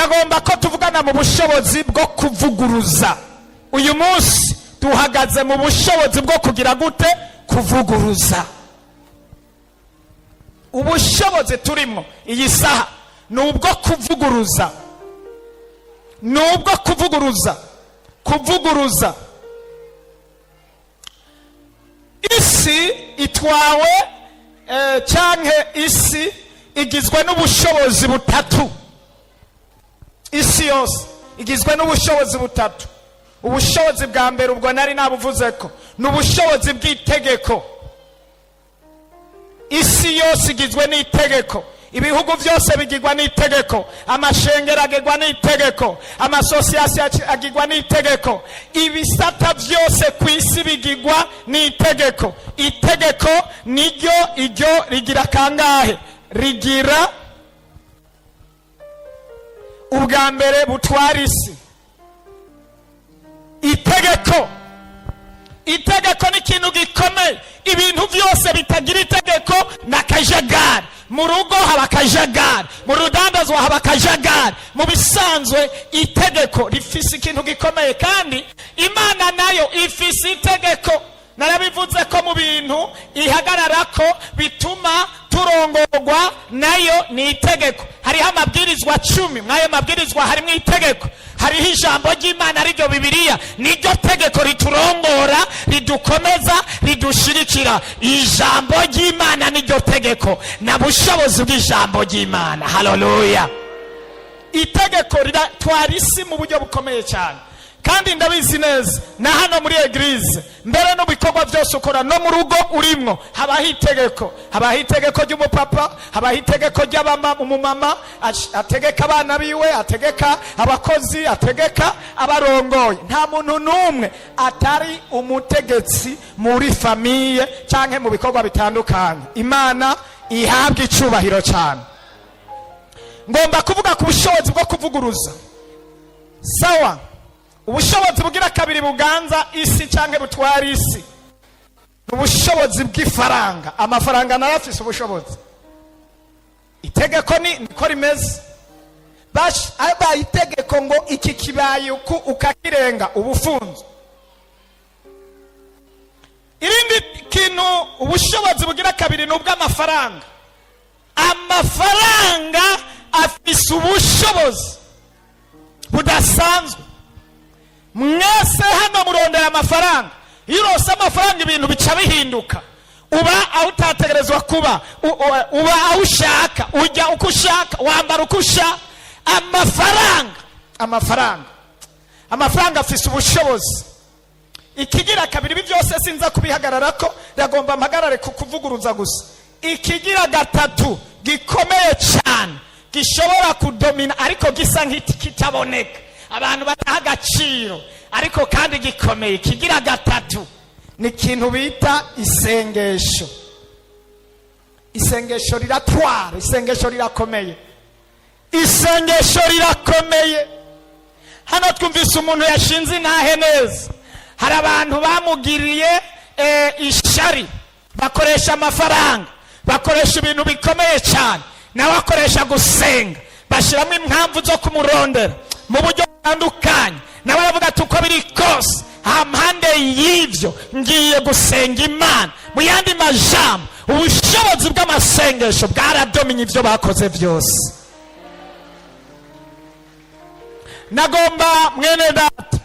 Ndagomba ko tuvugana mu bushobozi bwo kuvuguruza. Uyu munsi duhagaze mu bushobozi bwo kugira gute? Kuvuguruza. Ubushobozi turimo iyi saha ni ubwo kuvuguruza, ni ubwo kuvuguruza, kuvuguruza. Isi itwawe canke isi igizwe n'ubushobozi butatu. Isi yose igizwe n'ubushobozi butatu. Ubushobozi bwa mbere, ubwo nari nabuvuze ko ni ubushobozi bw'itegeko. Isi yose igizwe n'itegeko. Ibihugu byose bigirwa n'itegeko, amashengero agirwa n'itegeko, amasosiyasiyo agirwa n'itegeko, ibisata byose ku isi bigirwa n'itegeko. Itegeko niryo iryo rigira kangahe? Rigira ubwa mbere butwara isi. Itegeko, itegeko ni ikintu gikomeye. Ibintu byose bitagira itegeko ni akajagari. Mu rugo haba akajagari, mu rudandazwa haba akajagari. Mu bisanzwe itegeko rifise ikintu gikomeye, kandi Imana nayo ifise itegeko. Narabivuze ko mu bintu ihagarara ko bituma turongorwa nayo ni itegeko. Hariho amabwirizwa 10. Mw'ayo mabwirizwa harimo itegeko, hariho ijambo ry'Imana, ariryo Bibiliya. Niryo tegeko riturongora, ridukomeza, ridushirikira. Ijambo ry'Imana niryo tegeko na bushobozi bw'ijambo ry'Imana. Haleluya! Itegeko riratwara isi mu buryo bukomeye cyane, kandi ndabizi neza na hano muri église, mbere no bikorwa byose ukora, no mu rugo urimwo, habaho itegeko. Habaho itegeko ry'umupapa, habaho itegeko ry'umumama ategeka abana biwe, ategeka abakozi, ategeka abarongoye. Nta muntu n'umwe atari umutegetsi muri famille cyangwa mu bikorwa bitandukanye. Imana ihabwa icubahiro cyane. Ngomba kuvuga ku bushobozi bwo kuvuguruza. Sawa, ubushobozi bugira kabiri buganza isi cyangwa butwara isi ni ubushobozi bw'ifaranga. Amafaranga nayo afise ubushobozi. Itegeko ni niko rimeze. Abaye itegeko ngo iki kibaye uku, ukakirenga ubufunzwe. Irindi kintu, ubushobozi bugira kabiri, ni ubw'amafaranga. Amafaranga afise ubushobozi budasanzwe. Mwese hano murondera amafaranga. Iyo urose amafaranga, ibintu bica bihinduka. Uba aho utategerezwa kuba, uba aho ushaka, ujya uko ushaka, wambara uko ushaka. Amafaranga, amafaranga, amafaranga afise ubushobozi. Ikigira kabiri, ibi byose sinza kubihagarara ko ndagomba mpagarare ku kuvuguruza gusa. Ikigira gatatu gikomeye cyane gishobora kudomina, ariko gisa nk'ikitaboneka, abantu badaha agaciro, ariko kandi gikomeye, ikigira gatatu ni ikintu bita isengesho. Isengesho riratwara, isengesho rirakomeye, isengesho rirakomeye. Hano twumvise umuntu yashinze intahe neza. Hari abantu bamugiriye ishari, bakoresha amafaranga, bakoresha ibintu bikomeye cyane, nawe akoresha gusenga. Bashyiramo impamvu zo kumurondera mu buryo butandukanye, nawe aravuga ati: "Uko biri kose, hampande y'ibyo ngiye gusenga Imana." Mu yandi majambo, ubushobozi bw'amasengesho bwaradominye ibyo bakoze byose. Nagomba, mwene data,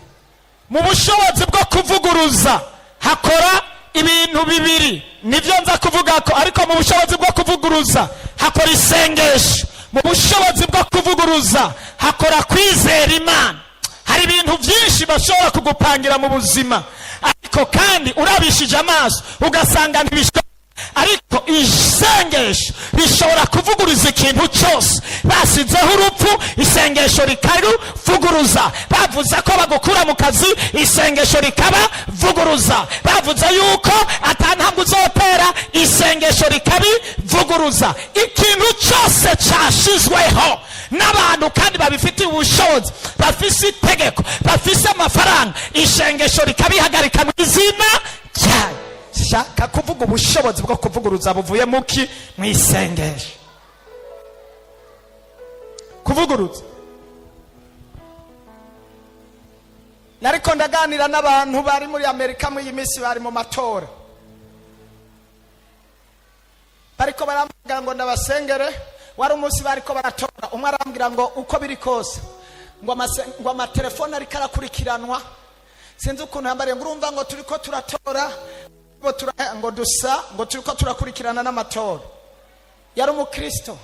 mu bushobozi bwo kuvuguruza hakora ibintu bibiri, nibyo nza kuvuga ko. Ariko mu bushobozi bwo kuvuguruza hakora isengesho, mu bushobozi bwo kuvuguruza hakora kwizera Imana. Hari ibintu byinshi bashobora kugupangira mu buzima, ariko kandi urabishije amaso ugasanga ntibishoboka, ariko isengesho rishobora kuvuguruza ikintu cyose. Basizeho urupfu, isengesho rikaruvuguruza. Bavuze ko bagukura mu kazi, isengesho rikabavuguruza. Bavuze yuko ata ntambwe uzotera, isengesho rikabivuguruza. Ikintu cyose cyashizweho n'abantu kandi babifitiye ubushobozi, bafise itegeko, bafise amafaranga, isengesho rikabihagarika mu izina ryayo. Shaka kuvuga ubushobozi bwo kuvuguruza buvuye muki? Mu isengesho. Kuvuguruza. Nariko ndaganira n'abantu bari muri Amerika muri iyi minsi, bari mu matora, bariko barambwira ngo ndabasengere. Wari umunsi bariko baratora. Umwe arambwira ngo uko biri kose ngo amatelefone ariko arakurikiranwa, sinzi ukuntu yambariye, ngo urumva ngo turiko turatora, ngo dusa ngo turiko turakurikirana n'amatora. Yari umukristo.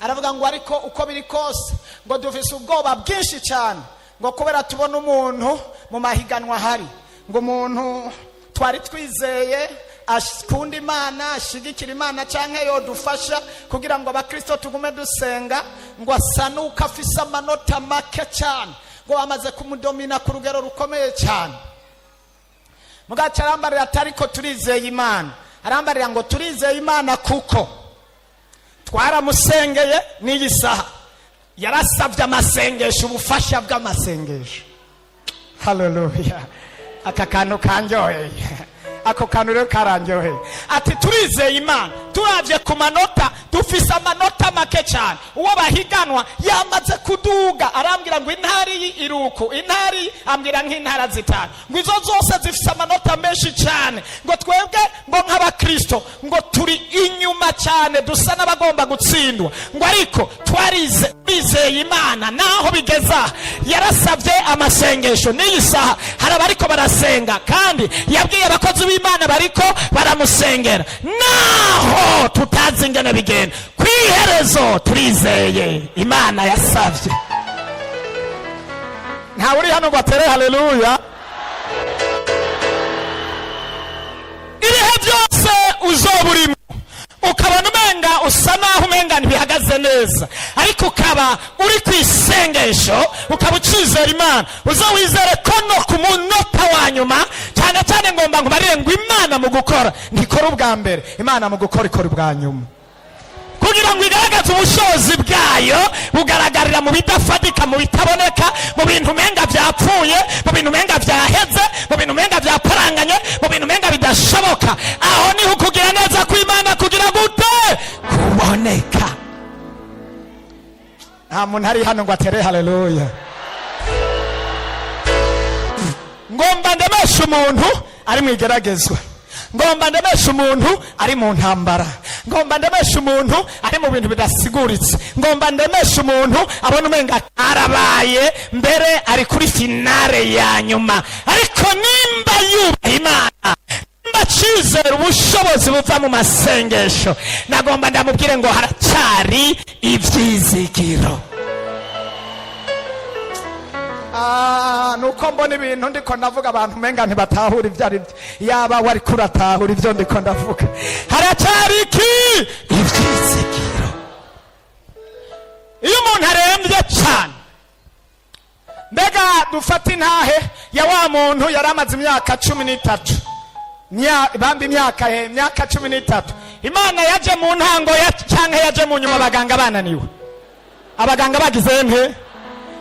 Aravuga ngo ariko uko biri kose ngo dufise ubwoba bwinshi cyane, ngo kubera tubona umuntu mu mahiganwa ahari, ngo umuntu twari twizeye akunda Imana, ashigikira Imana, cyangwa yodufasha kugira ngo abakristo tugume dusenga, ngo asa n'uko afise amanota make cyane, ngo bamaze kumudomina ku rugero rukomeye cyane. Mugaca arambarira ati ariko turizeye Imana. Arambarira ngo turizeye Imana kuko twaramusengeye, n'iyi saha yarasabye amasengesho, ubufasha bw'amasengesho. Haleluya! Aka kantu kanjyoheye, ako kantu rero karandyoheye. Ati turizeye Imana, turabye ku manota dufise amanota make cyane, uwo bahiganwa yamaze kuduga. Arambwira ngo intara iyi iruku, intara iyi, ambwira nk'intara zitanu, ngo izo zose zifise amanota menshi cyane, ngo twebwe ngo nk'abakristo ngo turi inyuma cyane, dusa n'abagomba gutsindwa, ngo ariko twarize, bizeye Imana naho bigeze aha. Yarasabye amasengesho, n'iyi saha hari abariko barasenga, kandi yabwiye abakozi b'Imana bariko baramusengera. Naho tutazi ingene bigenda ku iherezo, turizeye Imana yasabye. Ntawe uri hano ngo atere haleluya? Ibihe byose uzoba urimo ukabona umenga usa naho umenga ntibihagaze neza, ariko ukaba uri ku isengesho, ukaba ucizera Imana, uza wizere ko no ku munota wa nyuma. Cyane cyane ngomba nkubarire ngo Imana mu gukora ntikora ubwa mbere, Imana mu gukora ikora ubwa nyuma kugira ngo igaragaze ubushobozi bwayo, bugaragarira mu bidafatika, mu bitaboneka, mu bintu umenga byapfuye, mu bintu umenga byaheze, mu bintu umenga byaparanganye, mu bintu umenga bidashoboka. Aho niho ukugira neza kw'Imana kugira gute? Kuboneka. Nta muntu ari hano ngo atere haleluya? Ngomba ndemesha umuntu ari mu igeragezwa, ngomba ndemesha umuntu ari mu ntambara, ngomba ndemesha umuntu ari mu bintu bidasiguritse, ngomba ndemesha umuntu abona umenga arabaye mbere ari kuri finale ya nyuma. Ariko nimba yubaha Imana, nimba acizera ubushobozi buva mu masengesho, nagomba ndamubwire ngo haracyari ibyizigiro. Nuko mbona ibintu ndiko ndavuga, abantu umenga ntibatahura ibyo ari byo. Yaba wari kuratahura ibyo ndiko ndavuga, haracyari iki? Ibyizigiro. Iyo umuntu arembye cyane, mbega dufate intahe ya wa muntu yari amaze imyaka 13, bamba imyaka he, imyaka 13. Imana yaje mu ntango canke yaje mu nyuma? Abaganga bananiwe, abaganga bagize nte?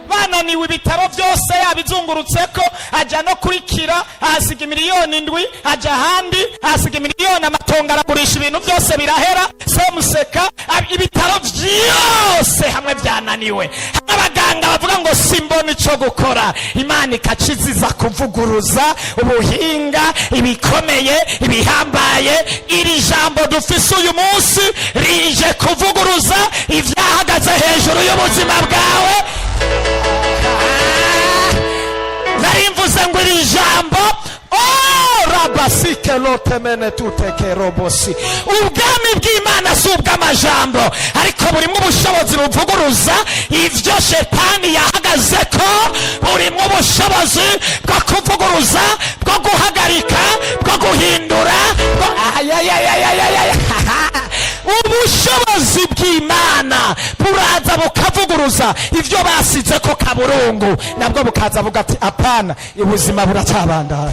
Bananiwe. Ibitaro byose yabizungurutse ko, ajya no kurikira ahasiga miliyoni 7, ajya ahandi ahasiga miliyoni, amatongo aragurisha, ibintu byose birahera, semuseka. Ibitaro byose hamwe byananiwe, hamwe abaganga bavuga ngo simbona icyo gukora, Imana ikaciziza kuvuguruza ubuhinga, ibikomeye, ibihambaye. Iri jambo dufise uyu munsi rije kuvuguruza ibyahagaze hejuru y'ubuzima bwawe. Nari mvuze ngo iri jambo, oh, rabasike lotemene tuteke robosi. Ubwami bw'Imana si ubw'amajambo, ariko burimo ubushobozi buvuguruza ibyo shetani yahagaze ko, burimo ubushobozi bwo kuvuguruza, bwo guhagarika, bwo guhindura, ayayayayayaya. Ubushobozi bw'Imana buraza bukavuguruza ibyo basize ko kaburungu, nabwo bukaza bugati apana, ubuzima buracyabandanya.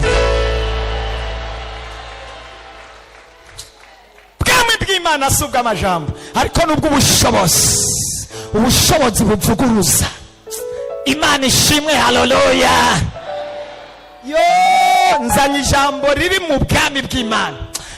Bwami bw'Imana si ubw'amajambo, ariko n'ubw'ubushobozi, ubushobozi buvuguruza. Imana ishimwe, haleluya! Yo nzanye ijambo riri mu bwami bw'Imana.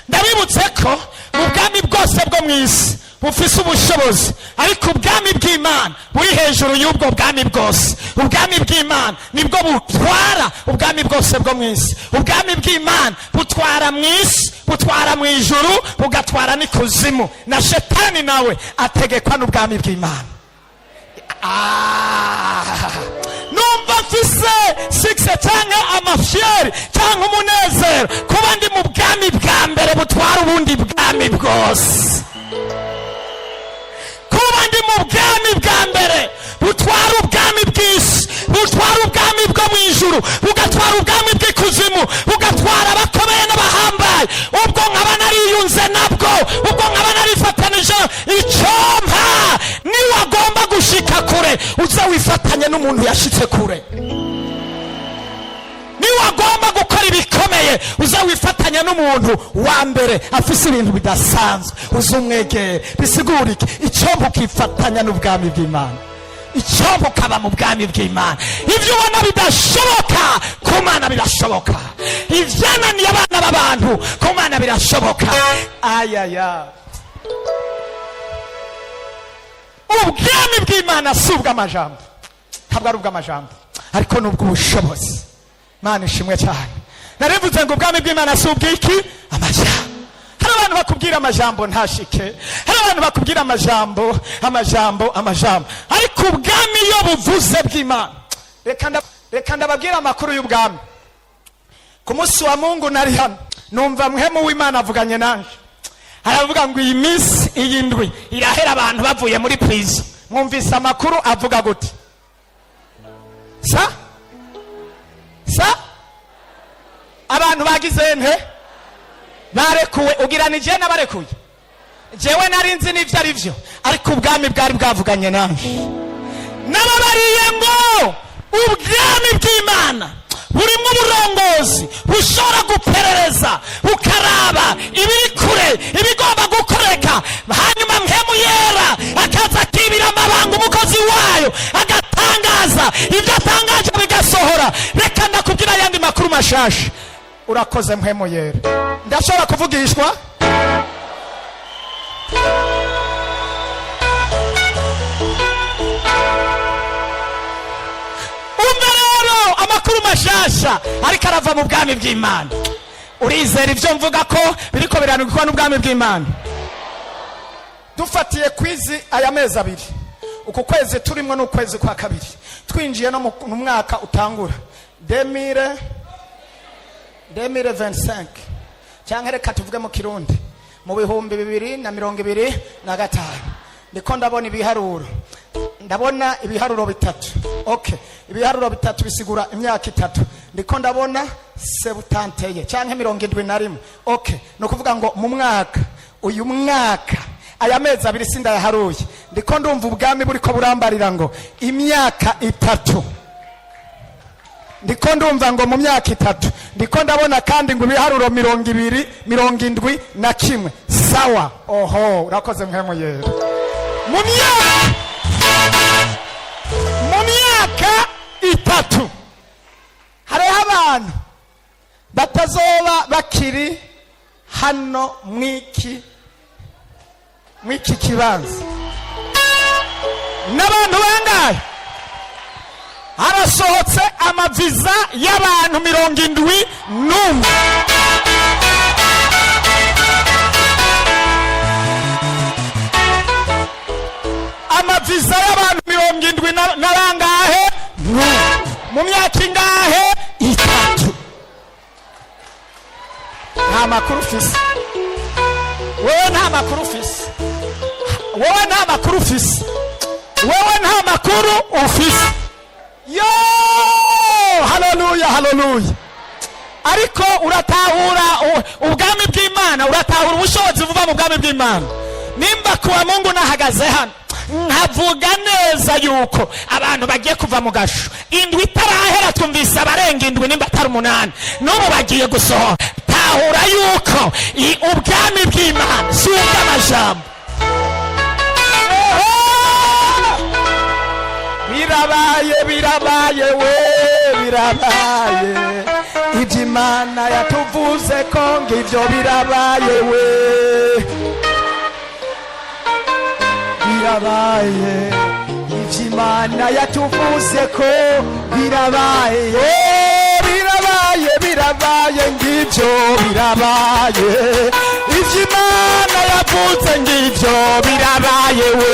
Ndabibutse ko mu bwami bwose Bwose bwo mu isi bufise ubushobozi, ariko ubwami bw'Imana buri hejuru y'ubwo bwami bwose. Ubwami bw'Imana nibwo butwara ubwami bwose bwo mu isi. Ubwami bw'Imana butwara mu isi, butwara mu ijuru, bugatwara n'ikuzimu. Na Shetani nawe ategekwa n'ubwami bw'Imana. Ah, numva mfise succès cyangwa amafierté cyangwa umunezero kuba ndi mu bwami bwa mbere butwara ubundi bwami bwose, kuba ndi mu bwami bwa mbere butwara ubwami bw'isi, butwara ubwami bwo mu ijuru, bugatwara ubwami bw'ikuzimu, bugatwara abakomeye n'abahambaye. Ubwo nkaba nariyunze nabwo, ubwo nkaba narifatanije. Icyompa niwagomba gushika kure, uze wifatanye n'umuntu yashitse kure. Niwagomba gukora ibikomeye, uze wifatanya n'umuntu wa mbere afise ibintu bidasanzwe, uze umwegere. Bisigura iki? Icyomba ukifatanya n'ubwami bw'Imana, icyomba ukaba mu bwami bw'Imana. Ibyo ubona bidashoboka, ku Mana birashoboka. Ibyananiye abana b'abantu, ku Mana birashoboka. Ayaya, ubwami bw'Imana si ubw'amajambo, ntabwo ari ubw'amajambo, ariko ni ubw'ubushobozi. Mana ishimwe cyane. Narivuze ngo ubwami bw'Imana si ubw'iki? Amajambo. Hari abantu bakubwira amajambo ntashike, hari abantu bakubwira amajambo, amajambo, amajambo, ariko ubwami iyo buvuze bw'Imana. Reka ndababwira amakuru y'ubwami. Ku munsi wa Mungu nari hano, numva Mpwemu w'Imana avuganye nanje, aravuga ngo iyi minsi, iyi ndwi irahera abantu bavuye muri prison. Mwumvise amakuru avuga gute? Sa sa abantu bagize nte? Barekuwe. Ugiranije n'abarekuye. Jewe nari nzi n'ibyo ari byo, ariko ubwami bwari bwavuganye nanjye. Nababariye ngo ubwami bw'Imana burimo uburongozi bushobora guperereza, bukaraba ibiri kure, ibigomba gukoreka, hanyuma Mpwemu Yera akaza akibira amabanga umukozi wayo, agatangaza ibyo atangaje bigasohora. Reka ndakubwira ayandi makuru mashasha. Urakoze, Mpwemu Yera. Ndashobora kuvugishwa. Umva rero amakuru mashasha ariko arava mu bwami bw'Imana. Urizera ibyo mvuga ko biriko biranugikwa n'ubwami bw'Imana? Dufatiye kwizi aya mezi 2, uku kwezi turimo ni ukwezi kwa kabiri, twinjiye no mu mwaka utangura 2025, cyangwa reka tuvuge mu Kirundi, mu 2025. Ndiko ndabona ibiharuro, ndabona ibiharuro bitatu. Okay, ibiharuro bitatu bisigura imyaka 3. Ndiko ndabona septante et un cyangwa 71. Okay, ni ukuvuga ngo mu mwaka, uyu mwaka, aya mezi 2 sindayaharuye, ndiko ndumva ubwami buriko burambarira ngo imyaka 3. Ndiko ndumva ngo mu myaka 3. Ndiko ndabona kandi ngo ibiharuro 20, 71. Sawa, oho, urakoze, Mpwemu Yera. Mu myaka 3 hariho abantu batazoba bakiri hano mwiki kibanza. N'abantu bangahe? Harasohotse amaviza y'abantu 71. Amaviza y'abantu 70 na bangahe? Mu myaka ingahe? 3. Nta makuru ufise wewe, nta makuru ufise wewe, nta makuru ufise wewe, nta makuru ufise. Yo, haleluya, haleluya! Ariko uratahura ubwami bw'Imana, uratahura ubushobozi buva mu bwami bw'Imana. Nimba kuwa Mungu nahagaze hano nkavuga neza yuko abantu bagiye kuva mu gasho, indwi itarahera twumvise abarenga 7, nimba atari 8, n'ubu bagiye gusohora, tahura yuko ubwami bw'Imana si ubw'amajambo. Birabaye, birabaye we, birabaye. Ibyo Imana yatuvuze ko ngibyo birabaye we. Birabaye, ivy'Imana yatuvuze ko birabaye. Birabaye, birabaye, ngivyo birabaye. Ivy'Imana yavuze ngivyo birabaye we.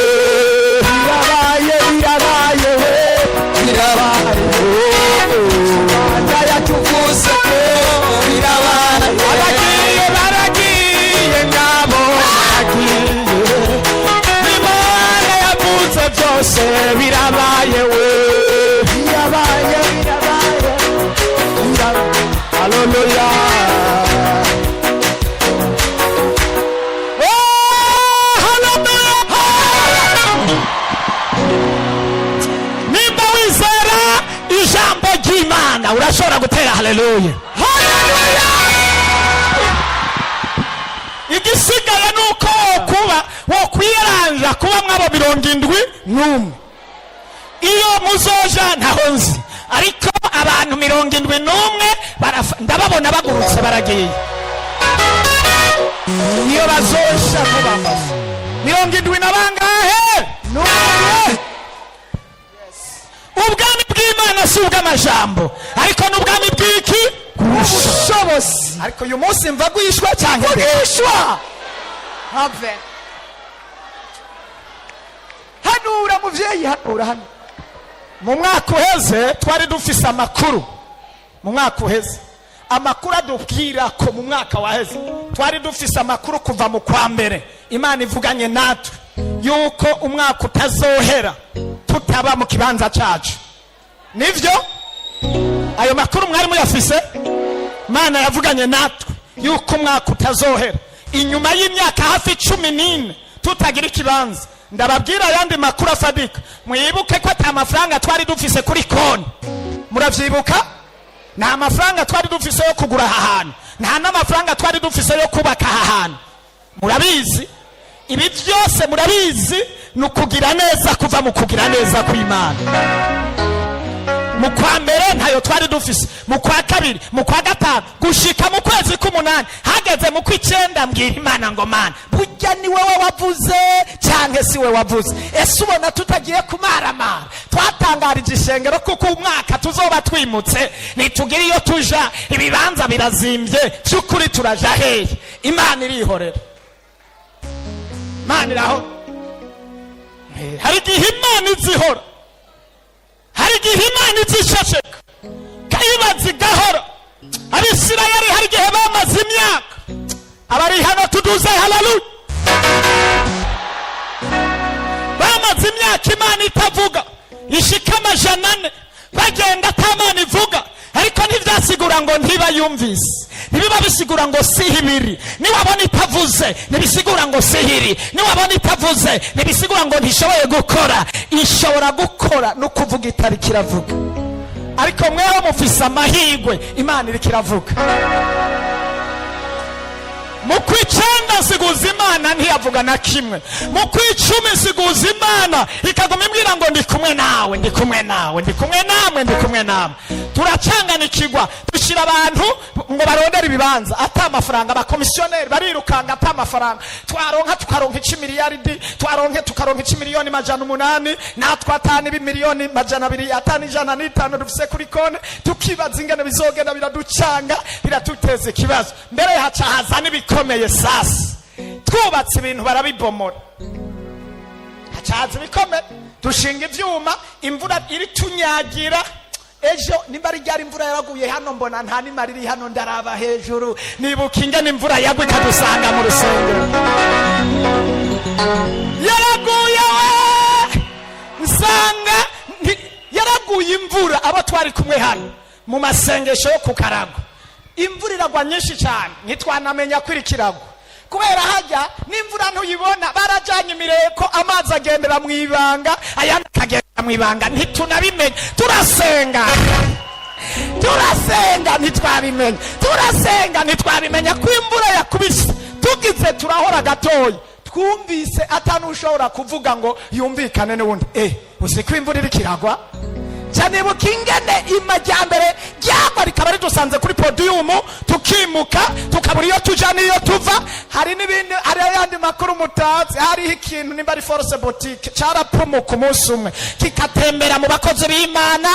Birabaye, birabaye we, birabaye. Imana yatuvuze ko birabaye. Abagiye baragiye, ngabo baragiye. Imana yavuze byose birabaye we. Birabaye, birabaye, birabaye. Haleluya. Oh, haleluya! Nimba wizera ijambo ry'Imana, urashobora gutera haleluya, haleluya. Igisigaye ni uko wokuba wokwiyaranja kuba mwabo 71. Iyo muzoja ntaho nzi, ariko abantu 71 ndababona bagurutse baragiye. Iyo bazoja vuba, 70 na bangahe? N'umwe. Ubwami bw'Imana si ubw'amajambo, ariko ni ubwami bw'iki? Ubushobozi. Ariko uyu munsi mva gwishwa cyangwa? Vugishwa, have hanura muvyeyi, hanura hano. Mu mwaka uheze twari dufise amakuru. Mu mwaka uheze amakuru adubwira ko, mu mwaka waheze twari dufise amakuru kuva mu kwa mbere, Imana ivuganye natwe yuko umwaka utazohera tutaba mu kibanza cacu. Nivyo, ayo makuru mwari muyafise. Imana yavuganye natwe yuko umwaka utazohera inyuma y'imyaka hafi 14 tutagira ikibanza. Ndababwira ayandi makuru afadika. Mwibuke ko ata mafaranga twari dufise kuri konti. Muravyibuka? Nta mafaranga twari dufise yo kugura aha hantu, nta n'amafaranga twari dufise yo kubaka aha hantu. Murabizi, ibi byose murabizi. Ni ukugira neza kuva mu kugira neza kw'Imana. Mu kwa mbere ntayo twari dufise, mu kwa kabiri, mu kwa gatanu, gushika mu kwezi k'umunani. Hageze mu kw'icenda, mbwira Imana ngo: "Mana, burya ni wowe wavuze cyangwa si we wavuze? Ese ubona tutagiye kumaramara?" Twatangarije ishengero kuko umwaka tuzoba twimutse, nitugira iyo tuja, ibibanza birazimbye by'ukuri, turaja hehe? Imana irihorera, Imana iraho. Hari igihe Imana izihora, hari igihe Imana izishesheka kayibaza igahora. Abisirayeli hari igihe bamaze imyaka. Abari hano tuduze haleluya. Bamaze imyaka Imana itavuga, ishika 400 bagenda ata Mana ivuga. Ariko ntibyasigura ngo ntibayumvise, ntibiba bisigura ngo siho ibiri. Niwabona itavuze, ntibisigura ngo sihiri. Niwabona itavuze, ntibisigura ngo ntishoboye gukora. Ishobora gukora no kuvuga itariki iravuga. Ariko mweho mufise amahirwe, Imana iriko iravuga. Mu kw'icenda nsiguza Imana, ntiyavuga na kimwe. Mu kw'icumi nsiguza Imana, ikaguma imbwira ngo: "Ndi kumwe nawe, ndi kumwe nawe, ndi kumwe namwe, ndi kumwe namwe." Turacanganikirwa, dushyira abantu ngo barondere ibibanza ata amafaranga. Abakomisiyoneri barirukanga ata amafaranga. Twaronka tukaronka icimiliyaridi, twaronke tukaronka icimiliyoni 800, natwe atani b'imiliyoni 200, atani 105 dufise kuri konti. Tukibaza ingene bizogenda, biraducanga, biraduteza ikibazo. Mbere haca haza n'ibikomeye. Sasa twubatse ibintu barabibomora, haca haza ibikomeye. Dushinga ivyuma, imvura iri tunyagira. Ejo nimba ari ryari, imvura yaraguye hano, mbona nta n'imara iri hano. Ndaraba hejuru, nibuka ingene imvura yagwa ikadusanga mu rusengero. Yaraguye we, nsanga yaraguye imvura. Abo twari kumwe hano mu masengesho yo ku karago, imvura iragwa nyinshi cyane, ntitwanamenya ko iri kiragwa kubera hajya n'imvura ntuyibona. Barajyanye imireko, amazi agendera mu ibanga, ayandi akagendera mu ibanga, ntitunabimenya. Turasenga, turasenga, ntitwabimenya. Turasenga, ntitwabimenya ko imvura yakubise. Tugize turahora gatoya, twumvise atanushobora kuvuga ngo yumvikane n'uwundi. Uzi ko imvura iriko iragwa? Nca nibuka ingene imajyambere ryagwa rikaba ridusanze kuri podium, tukimuka, tukabura iyo tuja n'iyo tuva. Hari n'ibindi, hari ayandi makuru mutazi. Hariho ikintu nimba ari force boutique carapfumuka umunsi umwe, kikatembera mu bakozi b'Imana.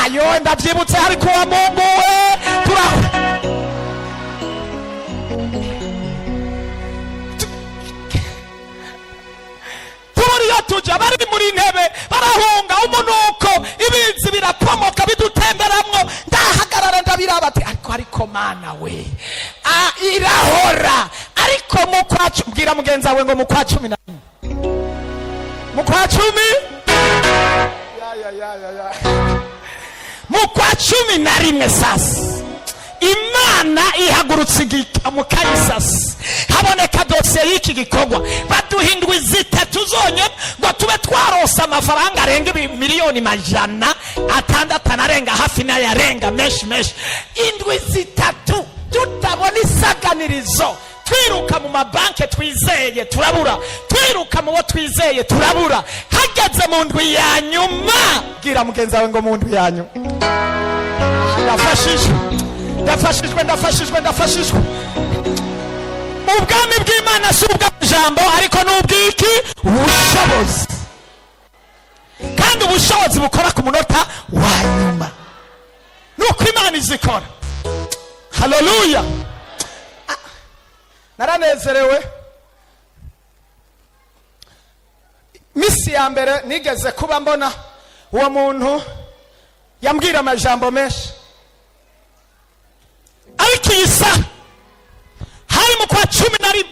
Ayo ndavyibutse, hari kuwa Mungu we tura tubura iyo tuja. Bari muri ntebe barahunga umunuko, ibizi birapomoka bidutemberamwo. Ndahagarara, ndabiraba, ati ariko Mana we, irahora. Ariko mu kwa bwira mugenzi wawe ngo mu kwa 11, mu kwa cumi, ya, ya, ya, ya, ya. Mu kwa 11 sasa Imana ihagurutse mu kayisasi, haboneka dosiye y'iki gikorwa. Baduha indwi 3 zonyine ngo tube twarose amafaranga arenga 600 miliyoni anarenga hafi n'ayarenga menshi menshi. Indwi 3 tutabona isaganirizo, twiruka mu mabanki twizeye turabura, twiruka mu bo twizeye turabura. Hageze mu ndwi ya nyuma, bwira mugenzi wawe ngo mu ndwi ya nyuma. Ndafashijwe, ndafashijwe, ndafashijwe, ndafashijwe. Ubwami bw'Imana si ubw'amajambo, ariko ni ubw'iki? Ubushobozi. Kandi ubushobozi bukora ku munota wa nyuma, nuko Imana izikora. Haleluya! Naranezerewe. Misi ya mbere nigeze kuba mbona uwo muntu yambwira amajambo menshi, ariko iyi saha hari mu kwa 11,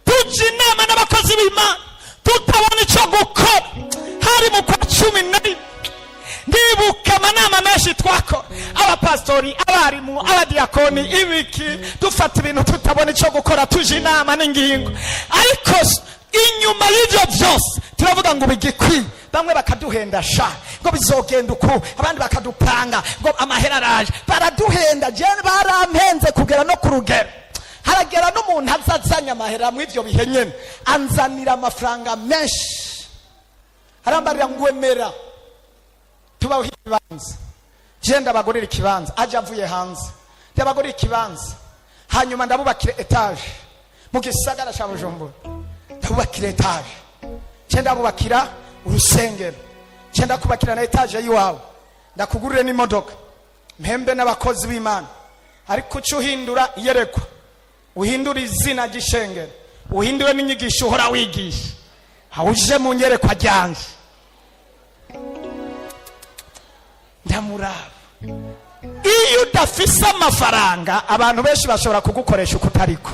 tujya inama n'abakozi b'Imana, tutabona icyo gukora. Hari mu kwa 11. Ndibuka amanama menshi twakora, abapasitori, abarimu, abadiyakoni, ibiki, dufata ibintu tutabona icyo gukora, tujya inama n'ingingo. Ariko inyuma y'ibyo byose turavuga ngo bigikwiye. Bamwe bakaduhenda sha, ngo bizogenda uku, abandi bakadupanga ngo amahera araje, baraduhenda. Jewe barampenze kugera no ku rugero haragera n'umuntu aza azanye amahera mu ivyo bihe nyene, anzanira amafaranga menshi, arambarira ngo emera tubaho ikibanza, je ndabagurira ikibanza. Aje avuye hanze, ndabagurira ikibanza, hanyuma ndabubakira étage mu gisagara ca Bujumbura, ndabubakira étage, je ndabubakira urusengero, je ndakubakira na étage y'iwawe, ndakugurire n'imodoka, mpembe n'abakozi b'Imana, ariko uca uhindura iyerekwa, uhindure izina ry'ishengero, uhindure n'inyigisho uhora wigisha, uje mu nyerekwa ryanje. Ndamuraba. Iyo udafise amafaranga, abantu benshi bashobora kugukoresha uko utariko,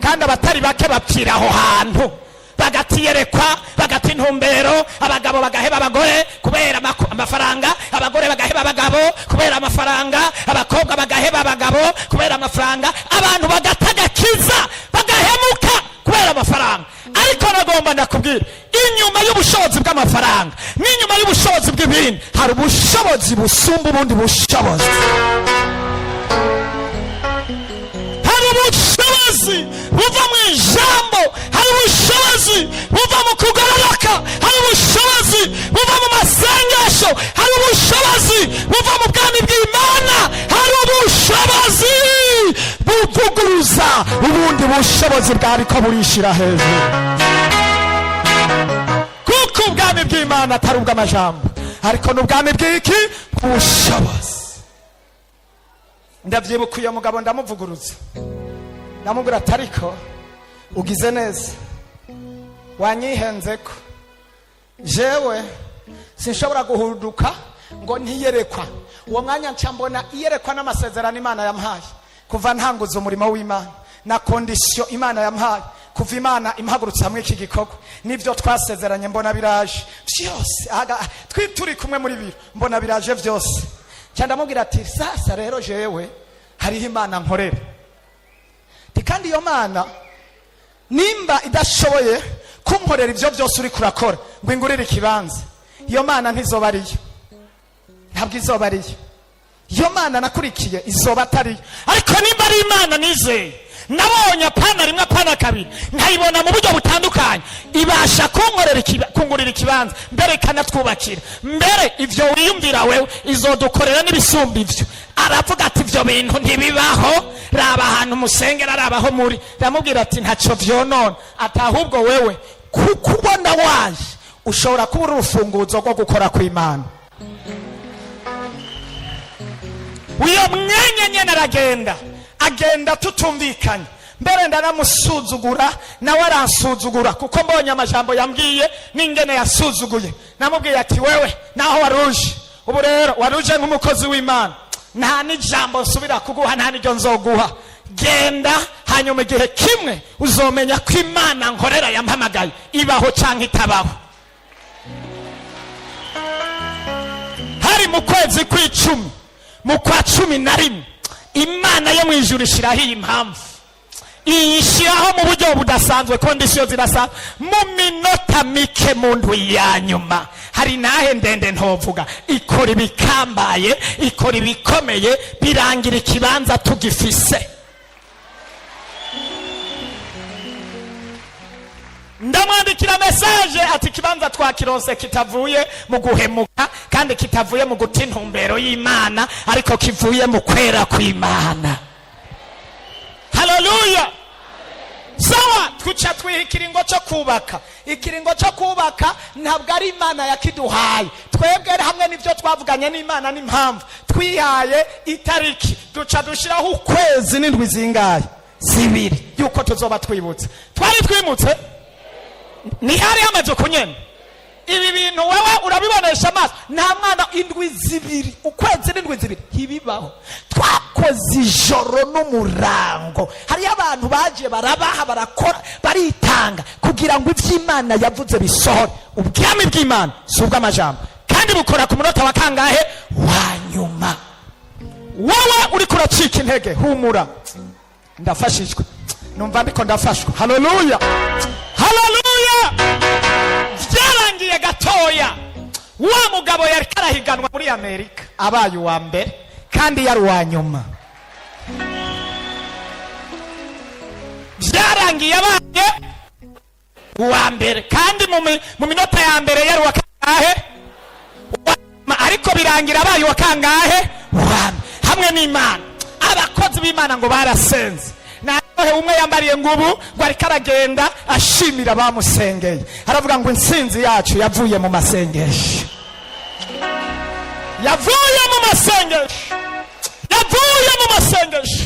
kandi abatari bake bapfira aho hantu, bagatiyerekwa, bagata intumbero. Abagabo bagaheba abagore kubera amafaranga, abagore bagaheba abagabo kubera amafaranga, abakobwa bagaheba abagabo kubera amafaranga, abantu bagata agakiza, bagahemuka kubera amafaranga. Ariko nagomba ndakubwira, inyuma y'ubushobozi bw'amafaranga n'inyuma y'ubushobozi bw'ibindi hari ubushobozi busumba ubundi bushobozi. Hari ubushobozi buva mu ijambo, hari ubushobozi buva mu kugororoka, hari ubushobozi buva mu masengesho, hari ubushobozi buva mu bwami bw'Imana, hari ubushobozi buvuguruza ubundi bushobozi bwariko burishira hejuru, kuko ubwami bw'Imana atari ubw'amajambo, ariko ni ubwami bw'iki? Ubushobozi. Ndabyibuka uyo mugabo ndamuvuguruza, ndamubwira ati ariko ugize neza, wanyihenze ko jewe sinshobora guhuduka ngo ntiyerekwa. Uwo mwanya nca mbona iyerekwa n'amasezerano Imana yampaye kuva ntanguza umurimo w'Imana, na condition Imana yampaye kuva Imana impagurutse hamwe iki gikorwa, n'ibyo twasezeranye, mbona biraje byose. Turi kumwe muri biro, mbona biraje byose cyane. Ndamubwira ati sasa rero jewe hariho Imana nkorera. Ati kandi iyo Mana nimba idashoboye kunkorera ibyo byose uri kurakora ngo ingurire ikibanza, iyo Mana ntizoba ariyo, ntabwo izoba ariyo. Iyo Mana nakurikiye izoba atariyo. Ariko nimba ari Imana nizeye, nabonye apana rimwe, apana kabiri, nkayibona mu buryo butandukanye, iba Ibasha kunkorera kungurira ikibanza, mbere ikanatwubakira. Mbere ivyo wiyumvira wewe, izodukorera n'ibisumba ivyo. Aravuga ati: "Ivyo bintu ntibibaho, raba ahantu musengera, raba aho muri." Ndamubwira ati: "Ntacyo vyonona." Ati: "Ahubwo wewe kuko ubona waje, ushobora kuba uri urufunguzo rwo gukora kw'Imana." Uyo mwanya nyene aragenda, agenda tutumvikanye. Mbere ndanamusuzugura, nawe aransuzugura, kuko mbonye amajambo yambwiye n'ingene yasuzuguye. Namubwiye ati: "Wewe naho waruje, ubu rero waruje nk'umukozi w'Imana, nta n'ijambo nsubira kuguha, nta n'iryo nzoguha. Genda, hanyuma igihe kimwe uzomenya ko Imana nkorera yampamagaye ibaho cyangwa itabaho." Hari mu kwezi kw'icumi, mu kwa 11, Imana yo mu ijuru ishyiraho iyi mpamvu, iyishyiraho mu buryo budasanzwe, conditions zirasanzwe. Mu minota mike, mu ndwi ya nyuma, hari nahe ndende ntovuga, ikora ibikambaye, ikora ibikomeye, birangira ikibanza tugifise. Ndamwandikira message ati: "Ikibanza twakironse kitavuye mu guhemuka, kandi kitavuye mu guta intumbero y'Imana, ariko kivuye mu kwera kw'Imana." Haleluya! Sawa, twica twiha ikiringo cyo kubaka. Ikiringo cyo kubaka ntabwo ari Imana yakiduhaye twebwe, hamwe n'ibyo twavuganye n'Imana n'impamvu twihaye itariki. Duca dushyiraho ukwezi n'indwi zingahe? 2, yuko tuzoba twibutse. Twari twimutse, ntihari hamaze kunyene. Ibi bintu wewe urabibonesha amaso, nta mwana. Indwi 2, ukwezi n'indwi 2, ntibibaho. Twakoze ijoro n'umurango. Hariyo abantu bagiye barabaha, barakora, baritanga kugira ngo iby'Imana yavuze bisohore. Ubwami bw'Imana si ubw'amajambo, kandi bukora ku munota wa kangahe? Wa nyuma. Wowe uriko uracika intege, humura. Ndafashijwe, numva ndiko ndafashwa. Haleluya, haleluya! Byarangiye gatoya, wa mugabo yari karahiganwa muri Amerika abaye uwa mbere, kandi yari uwa nyuma. Byarangiye abaye uwa mbere, kandi mu minota ya mbere yari uwa kangahe? Uwa nyuma. Ariko birangira abaye uwa kangahe? Uwa mbere, hamwe n'Imana. Abakozi b'Imana ngo barasenze. Nawe umwe yambariye ngo ubu ngo ariko aragenda ashimira abamusengeye. Aravuga ngo intsinzi yacu yavuye mu masengesho, yavuye mu masengesho, yavuye mu masengesho.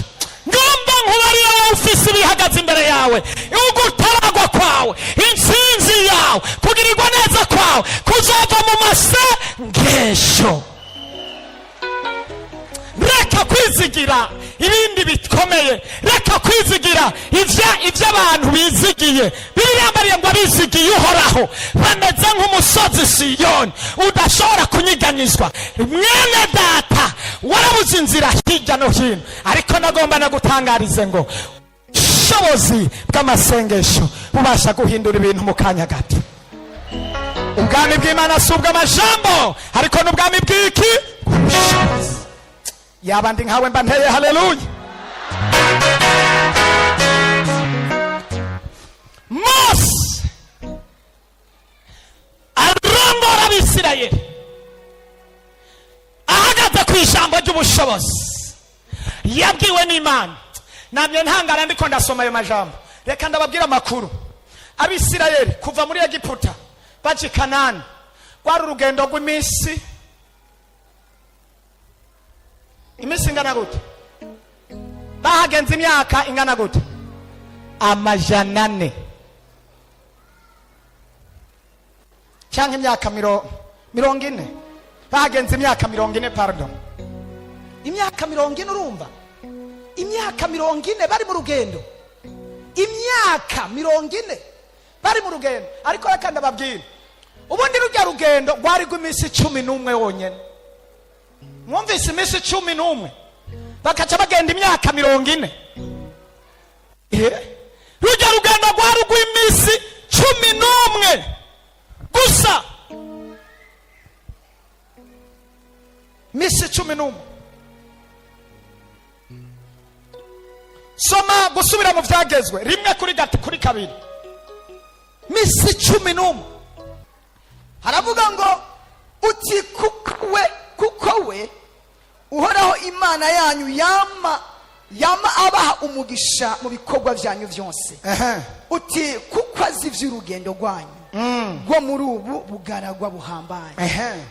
Ngomba nkubarira wowe ufise ibihagaze imbere yawe, ugutaragwa kwawe, intsinzi yawe, kugirirwa neza kwawe kuzava mu masengesho. Reka kwizigira ibindi bikomeye, reka kwizigira ibyo abantu bizigiye. Bibiliya yambariye ngo abizigiye Uhoraho bameze nk'umusozi Siyoni udashobora kunyiganyizwa. Mwene data, warabuze inzira hirya no hino, ariko nagomba nagutangarize ngo ubushobozi bw'amasengesho bubasha guhindura ibintu mu kanya gato. Ubwami bw'Imana si ubw'amajambo, ariko n'ubwami bw'iki? Bw'ubushobozi. Yaba ndi nkawe, mba nteye haleluya. Mose arongora Abisirayeli ahagaze ku ijambo ry'ubushobozi yabwiwe n'Imana. Namye ntangara ndiko ndasoma ayo majambo. Reka ndababwira amakuru. Abisirayeli kuva muri Egiputa baja i Kanani rwari urugendo rw'iminsi, iminsi ingana gute? Bahagenze imyaka ingana gute? 400 cyangwa imyaka 40. Bahagenze imyaka 40, pardon, imyaka 40. Urumva, imyaka 40 bari mu rugendo, imyaka 40 bari mu rugendo. Ariko reka ndababwira, ubundi rujya rugendo rwari rw'iminsi 11 wonyene. Mwumvise, iminsi 11, bakaca bagenda imyaka 40. Rujya rugendo rwari rw'iminsi 11 gusa, iminsi 11. Soma Gusubira mu Byagezwe 1 kuri 2. Misi 11. Haravuga ngo uti kuko we Uhoraho Imana yanyu yama abaha umugisha mu bikorwa byanyu byose, uti kuko azi iby'urugendo rwanyu rwo muri ubu bugaragwa buhambaye,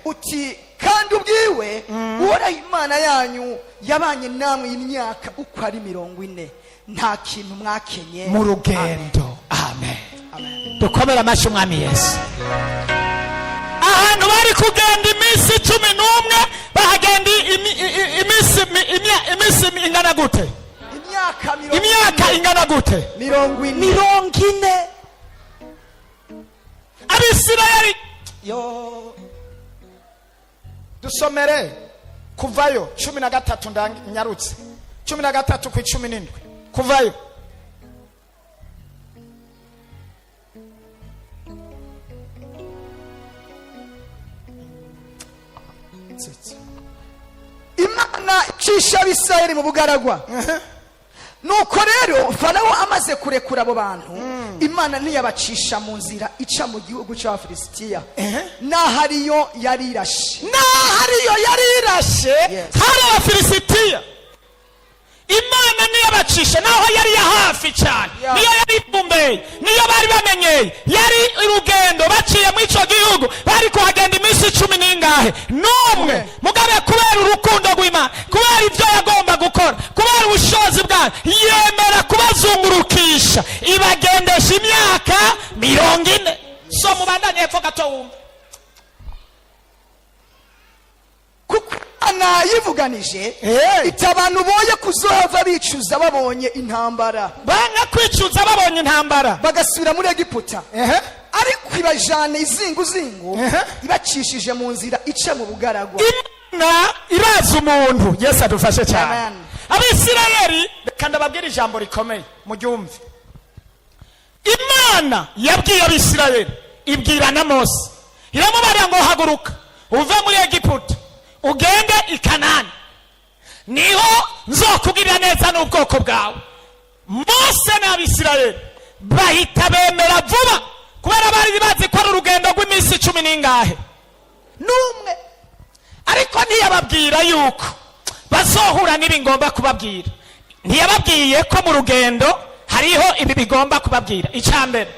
uti kandi ubwiwe Uhoraho Imana yanyu yabanye namwe imyaka uko ari 40, nta kintu mwakenye. Mu rugendo, amen. Amen. Dukomere amashyi Umwami Yesu. Ahantu bari kugenda iminsi 11 bahagenda iminsi ingana gute? Imyaka 40. Imyaka ingana gute? 40. 40. Abisirayeli yo, dusomere Kuvayo 13, ndanyarutse, 13 ku 17, Kuvayo. Tsitsi. Imana icisha Abisirayeli mu bugaragwa. Nuko rero Farawo amaze kurekura abo bantu, Imana ntiyabacisha mu nzira ica mu gihugu cy'Abafilisitiya, n'aho ariyo yari irashe. Naho ariyo yari irashe. Yes. Hari Abafilisitiya, Imana niyabacisha naho yari ya hafi cyane, niyo yari itumbeye, niyo bari bamenyeye, yari urugendo baciye muri icyo gihugu, bari kuhagenda iminsi cumi n'ingahe? N'umwe. Mugabe kubera urukundo rw'Imana, kubera ibyo yagomba gukora, kubera ubushobozi bwayo, yemera kubazungurukisha, ibagendesha imyaka 40. So mubandanye hepfo gato wumve. Kuko Imana yivuganije iti abantu boye kuzohava bicuza babonye intambara, banga kwicuza babonye intambara, bagasubira muri Egiputa, ariko ibajana izinguzingu, ibacishije mu nzira ica mu bugaragwa. Imana irazi umuntu. Yesu adufashe cyane. Amen. Abisirayeli, reka ndababwira ijambo rikomeye muryumve. Imana yabwiye Abisirayeli, ibwira na Mose, iramubarira ngo haguruka uve muri Egiputa ugende i Kanani, niho nzokugirira neza n'ubwoko bwawe. Mose n'Abisirayeli bahita bemera vuba, kubera bari bazi ko ari urugendo rw'iminsi cumi n'ingahe? N'umwe. Ariko ntiyababwira yuko bazohura n'ibi ngomba kubabwira. Ntiyababwiye ko mu rugendo hariho ibi bigomba kubabwira. Icya mbere,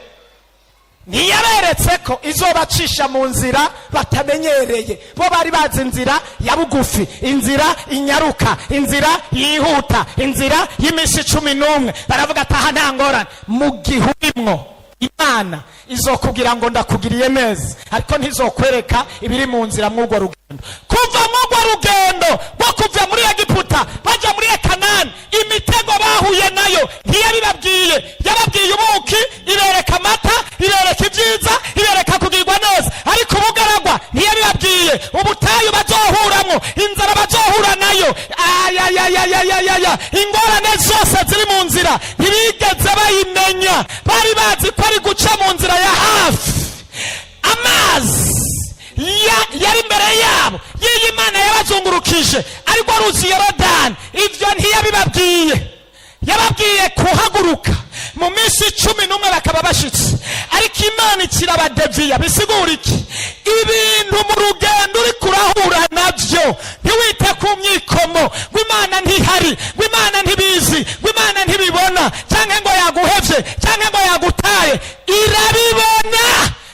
ntiyaberetse ko izobacisha mu nzira batamenyereye. Bo bari bazi inzira ya bugufi, inzira inyaruka, inzira yihuta, inzira y'iminsi 11. Baravuga ati aha nta ngorane. Mu gihe urimwo, Imana izokubwira ngo ndakugiriye neza, ariko ntizokwereka ibiri mu nzira mw'urwo rugendo. Kuva mw'urwo rugendo rwo kuva muri Egiputa bajya muri Kanani, imitego bahuye nayo ntiyabibabwiye. Yababwiye ubuki, ibereka amata, ibereka ibyiza, ibereka kugirwa neza, ariko ubugaragwa ntiyabibabwiye, ubutayu bazohuramwo, inzara bazohura nayo, ayayayayayaya, ingorane zose ziri mu nzira ntibigeze bayimenya. Bari bazi ko ari guca mu nzira ya hafi. Amazi yari imbere yabo y'iyi Mana yabazungurukije, ariko ruzi Yorodani, ibyo ntiyabibabwiye. Yababwiye kuhaguruka mu minsi 11 bakaba bashitse, ariko Imana ikirabadeviya. Bisigura iki? Ibintu mu rugendo uri kurahura nabyo, ntiwite ku myikomo ngo Imana ntihari, ngo Imana ntibizi, ngo Imana ntibibona, cyangwa ngo yaguhevye, cyangwa ngo yagutaye. Irabibona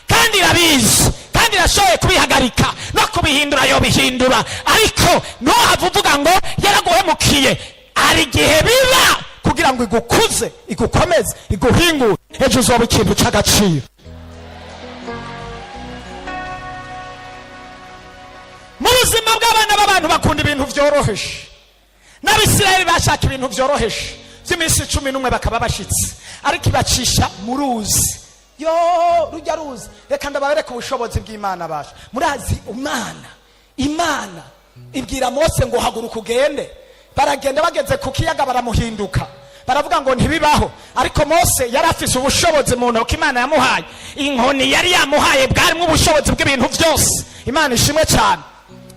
kandi irabizi kandi irashoboye kubihagarika no kubihindura, yo bihindura. Ariko ntuhave uvuga ngo yaraguhemukiye. Hari igihe biba kugira ngo igukuze, igukomeze, iguhingure, ejo uzoba ikintu cy'agaciro. Mu buzima bw'abana b'abantu bakunda ibintu byoroheje. N'Abisirayeli bashaka ibintu byoroheje by'iminsi 11 bakaba bashitse, ariko ibacisha mu ruzi yo rujya ruzi. Reka ndababereke ubushobozi bw'Imana. Basha murazi, Imana ibwira Mose ngo haguruka ugende. Baragenda, bageze ku kiyaga baramuhinduka, baravuga ngo ntibibaho. Ariko Mose yari afise ubushobozi mu ntoki Imana yamuhaye. Inkoni yari yamuhaye bwarimo ubushobozi bw'ibintu byose. Imana ishimwe cyane.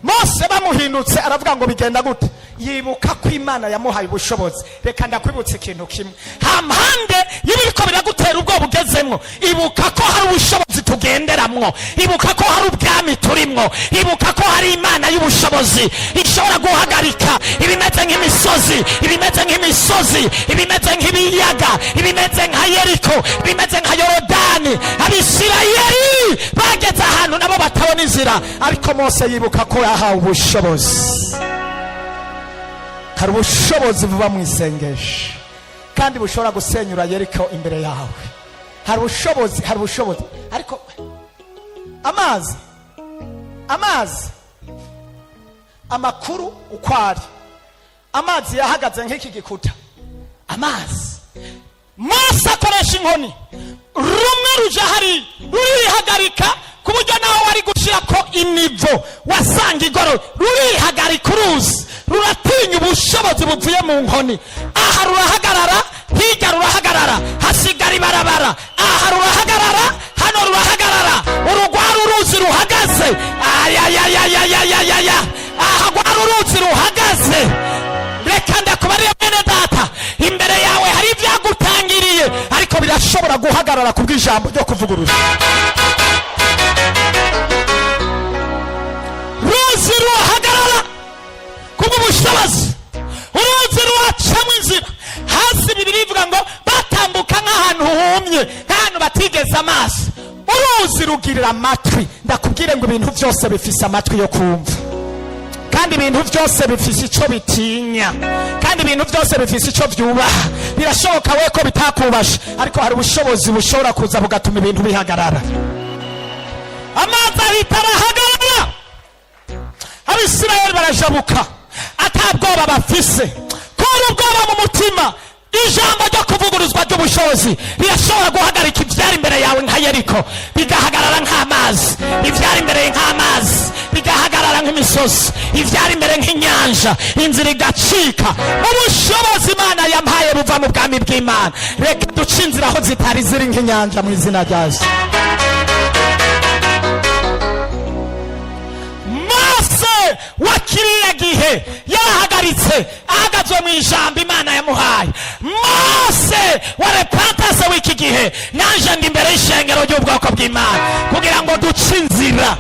Mose bamuhindutse aravuga ngo bigenda gute? Yibuka ko Imana yamuhaye ubushobozi. Reka ndakwibutsa ikintu kimwe: hampande y'ibiriko biragutera ubwoba ugezemwo, ibuka ko hari ubushobozi tugenderamwo, ibuka ko hari ubwami turimwo, ibuka ko hari Imana y'ubushobozi ishobora guhagarika ibimeze nk'imisozi, ibimeze nk'imisozi, ibimeze nk'ibiyaga, ibimeze nka Yeriko, ibimeze nka Yorodani. Abisirayeli bageze ahantu nabo batabona inzira, ariko Mose yibuka ko yahawe ubushobozi. Hari ubushobozi buba mu isengesho kandi bushobora gusenyura Yeriko imbere yawe. Hari ubushobozi, hari ubushobozi. Ariko amazi, amakuru uko ari, amazi yahagaze nk'iki gikuta. Amazi, Mose akoresha inkoni, rumwe ruja hari rurihagarika, ku buryo nawe wari gushyira ko inivo wasanga igoro rurihagarika. Uruzi ruratinya ubushobozi buvuye mu nkoni. Aha rurahagarara, hirya rurahagarara, hasigara ibarabara. Aha rurahagarara, hano rurahagarara. Urugwara uruzi ruhagaze, ayayayayayayaya, aha rwara uruzi ruhagaze. Reka ndakubariye, mwene data, imbere yawe hari ibyagutangiriye, ariko birashobora guhagarara ku bw'ijambo ryo kuvuguruza. Ruzi rurahagarara kubw'ubushobozi, uruzi ruracamo inzira hasi. Bibiri ivuga ngo batambuka nk'ahantu humye, nk'ahantu batigeze amazi. Uruzi rugirira amatwi. Ndakubwire ngo ibintu byose bifise amatwi yo kumva, kandi ibintu byose bifise icyo bitinya, kandi ibintu byose bifise icyo byubaha. Birashoboka we ko bitakubasha, ariko hari ubushobozi bushobora kuza bugatuma ibintu bihagarara. Amazi ahita arahagarara, Abisirayeli barajabuka atabwoba bafise. Kura ubwoba mu mutima. Ijambo ryo kuvuguruzwa ry'ubushobozi rirashobora guhagarika ibyari imbere yawe nka Yeriko, bigahagarara nk'amazi, ibyari imbere nk'amazi bigahagarara nk'imisozi, ibyari imbere nk'inyanja, inzira igacika. Ubushobozi Imana yampaye buva mu bwami bw'Imana. Reka duce inzira aho zitari ziri nk'inyanja, mu izina rya Yesu. Mose wa kiriya gihe yarahagaritse, ahagazwe mu ijambo Imana yamuhaye. Mose wa repentance w'iki gihe, naje ndi imbere y'ishengero ry'ubwoko bw'Imana kugira ngo duce inzira.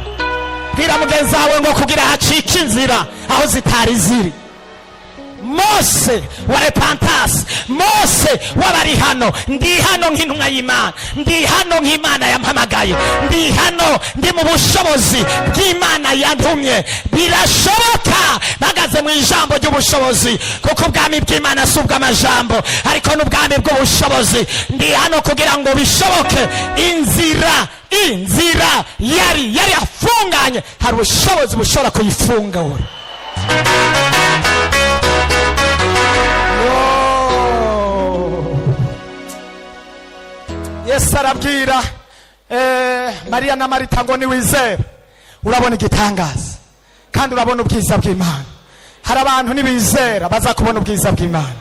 Bwira mugenzi wawe ngo kugira hacike inzira aho zitari ziri. Mose wa repentance, Mose w'abari hano, ndi hano nk'intumwa y'Imana, ndi hano nk'Imana yampamagaye, ndi hano ndi mu bushobozi bw'Imana yantumye. Birashoboka mpagaze mu ijambo ry'ubushobozi, kuko ubwami bw'Imana si ubw'amajambo, ariko n'ubwami bw'ubushobozi. Ndi hano kugira ngo bishoboke. Inzira yari yafunganye, hari ubushobozi bushobora kuyifungura. Yesu arabwira Mariya na Marita ngo niwizere urabona igitangaza kandi urabona ubwiza bw'Imana. Hari abantu nibizera baza kubona ubwiza bw'Imana.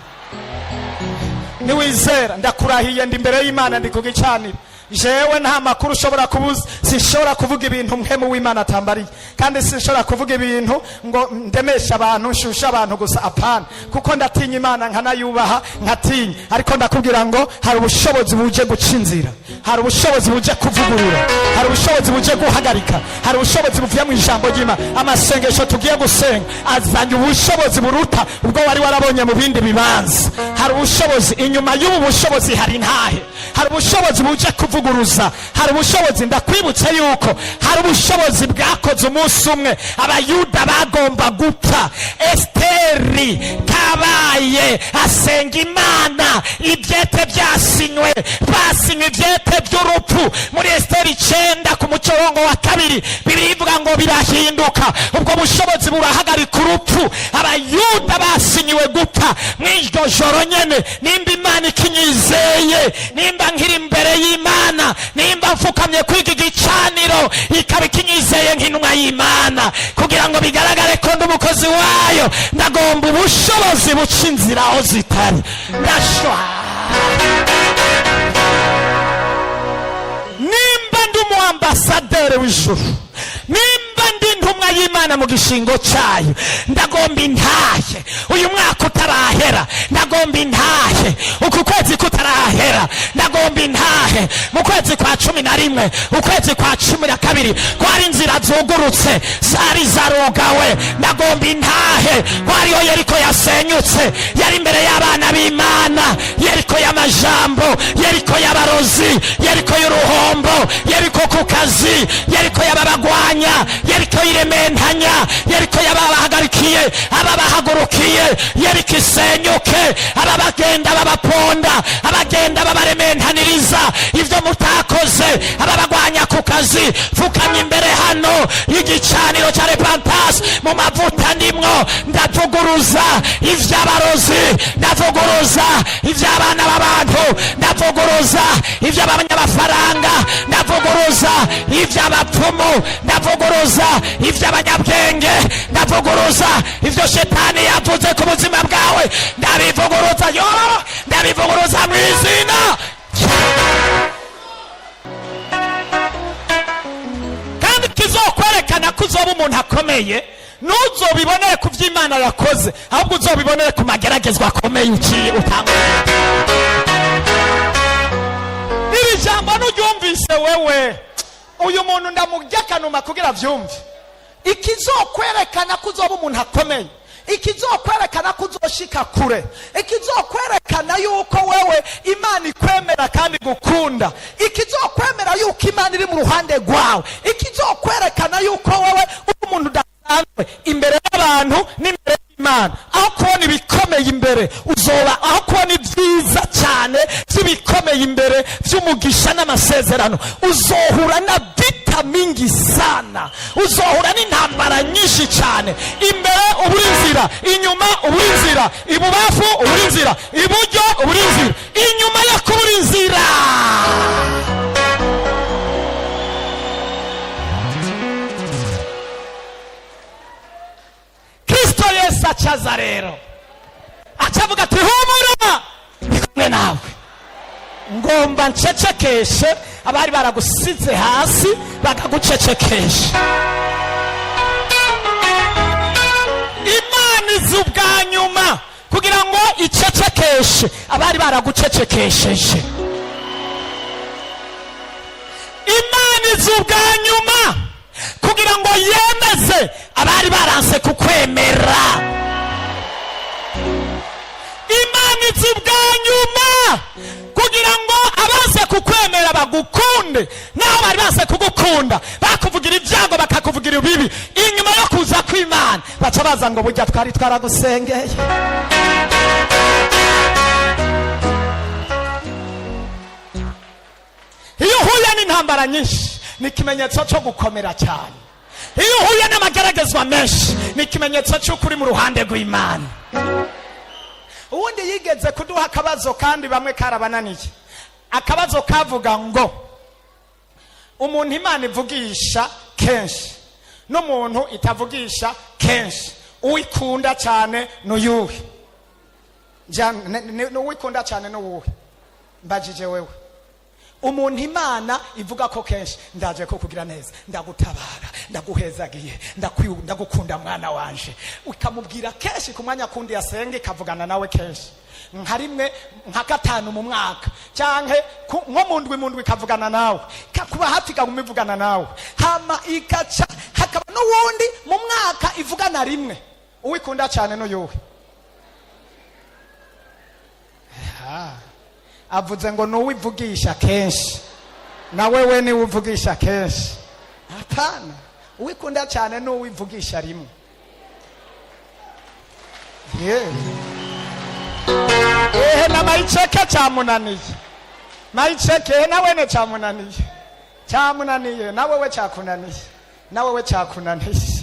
Niwizera, ndakurahiye, ndi imbere y'Imana, ndi ku gicaniro. Jewe nta makuru ushobora kubuza. Sinshobora kuvuga ibintu mpemu w'Imana atambariye, kandi sinshobora kuvuga ibintu ngo ndemeshe abantu, nshushe abantu gusa, apana, kuko ndatinya Imana nkanayubaha, nkatinya. Ariko ndakubwira ngo hari ubushobozi buje guca inzira, hari ubushobozi buje kuvugurura, hari ubushobozi buje guhagarika, hari ubushobozi buvuye mu ijambo ry'Imana. Amasengesho tugiye gusenga azanye ubushobozi buruta ubwo wari warabonye mu bindi bibanza. Hari ubushobozi inyuma y'ubu bushobozi, hari intahe, hari ubushobozi buje kuvuguruza, hari ubushobozi. Ndakwibutsa yuko hari ubushobozi bwakoze umunsi umwe Abayuda bagomba gupfa. Esiteri kabaye asenga Imana, ibyete byasinywe, basinywe ibyete by'urupfu. Muri Esiteri 9 ku mucorongo wa 2, Bibiri ivuga ngo birahinduka, ubwo bushobozi burahagarika urupfu. Abayuda basinyiwe gupfa mw'iryo joro nyene. Nimba Imana ikinyizeye, nimba nkiri imbere y'Imana, nimba mfukamye kwiga igicaniro, ikaba ikinyizeye nk'intumwa y'Imana, kugira ngo bigaragare ko ndi umukozi wayo, ndagomba ubushobozi buca inzira aho zitari. Ndashwa nimba ndi umuambasaderi w'ijuru, nimba ndi intumwa. y'Imana mu gishingo cyayo. Ndagomba intahe uyu mwaka utarahera, ndagomba intahe uku kwezi kutarahera, ndagomba intahe mu kwezi kwa 11, ukwezi kwa 12, ko hari inzira zugurutse zari zarugawe. Ndagomba intahe ko hariho Yeriko yasenyutse yari imbere y'abana b'Imana, Yeriko y'amajambo, Yeriko y'abarozi, Yeriko y'uruhombo, Yeriko ku kazi, Yeriko y'ababagwanya, Yeriko y'irementanya, Yeriko y'ababahagarikiye, ababahagurukiye. Yeriko isenyuke, ababagenda babaponda, abagenda babarementaniriza ibyo mutakoze, ababagwanya ku kazi. Fukamye imbere hano y'igicaniro cya repentance, mu mavuta ndimwo ndavuguruza ivy'abarozi, ndavuguruza ivy'abana b'abantu, ndavuguruza ivy'abanyamafaranga, ndavuguruza ivy'abapfumu, ndavuguruza ivy'abanyabwenge, ndavuguruza ivyo shetani yavuze ku buzima bwawe. Ndabivuguruza yo, ndabivuguruza mu izina. Kandi kizokwerekana ko uzoba umuntu akomeye, ntuzobibonere ku by'Imana yakoze, ahubwo uzobibonere ku mageragezwa akomeye uciye utanga. Iri jambo nuryumvise wewe, uyu muntu ndamurya akanuma kugira avyumve. Ikizokwerekana ko uzoba umuntu akomeye, ikizokwerekana ko uzoshika kure, ikizokwerekana yuko wewe Imana ikwemera kandi gukunda, ikizokwemera yuko Imana iri mu ruhande rwawe, ikizokwerekana yuko wewe uri umuntu udasanzwe imbere y'abantu n'imbere y'Imana, aho kubona ibikomeye imbere uzoba, aho kubona ibyiza cyane by'ibikomeye imbere by'umugisha n'amasezerano, uzohura na vita mingi sana, uzohura n'intambara nyinshi cyane. Imbere ubura inzira, inyuma ubura inzira, ibubafu ubura inzira, iburyo ubura inzira, inyuma yo kubura inzira. Kristo Yesu acaza rero, acavuga ati: "Humura, ndi kumwe nawe." Ngomba ncecekeshe abari baragusize hasi bakagucecekesha. Imana izi ubwa nyuma kugira ngo icecekeshe abari baragucecekesheje. Imana izi ubwa nyuma kugira ngo yemeze abari baranse kukwemera. Imana izi ubwa nyuma kugira ngo abanse kukwemera bagukunde, naho bari banse kugukunda, bakuvugira ibyago, bakakuvugira ibibi. Inyuma yo kuza kw'Imana baca baza ngo: "Burya twari twaragusengeye." Iyo uhuye n'intambara nyinshi ni ikimenyetso cyo gukomera cyane. Iyo uhuye n'amageragezwa menshi ni ikimenyetso cy'uko uri mu ruhande rw'Imana. Ubundi yigeze kuduha akabazo, kandi bamwe karabananiye. Akabazo kavuga ngo: umuntu Imana ivugisha kenshi n'umuntu itavugisha kenshi, uwikunda cyane n'uyuhe? Uwikunda cyane n'uwuhe? Mbajije wewe. Umuntu Imana ivuga ko kenshi: "Ndaje ko kugira neza, ndagutabara, ndaguhezagiye, ndagukunda mwana wanje," ukamubwira kenshi ku mwanya kundi yasenga, ikavugana nawe kenshi, nka rimwe, nka gatanu mu mwaka, canke nko mu ndwi, mu ndwi ikavugana nawe, ikakuba hafi, ikaguma ivugana nawe, hama ikaca hakaba n'uwundi mu mwaka ivugana rimwe, uwikunda cyane n'uyuhe? Avuze ngo nuwivugisha kenshi. Na wewe niwe uvugisha kenshi? Hapana, uwikunda cyane nuwivugisha rimwe. Yeah. Ehe, na mayicheke cyamunaniye, mayicheke na wene cyamunaniye, cyamunaniye na wewe, cyakunaniye na wewe, cyakunaniye.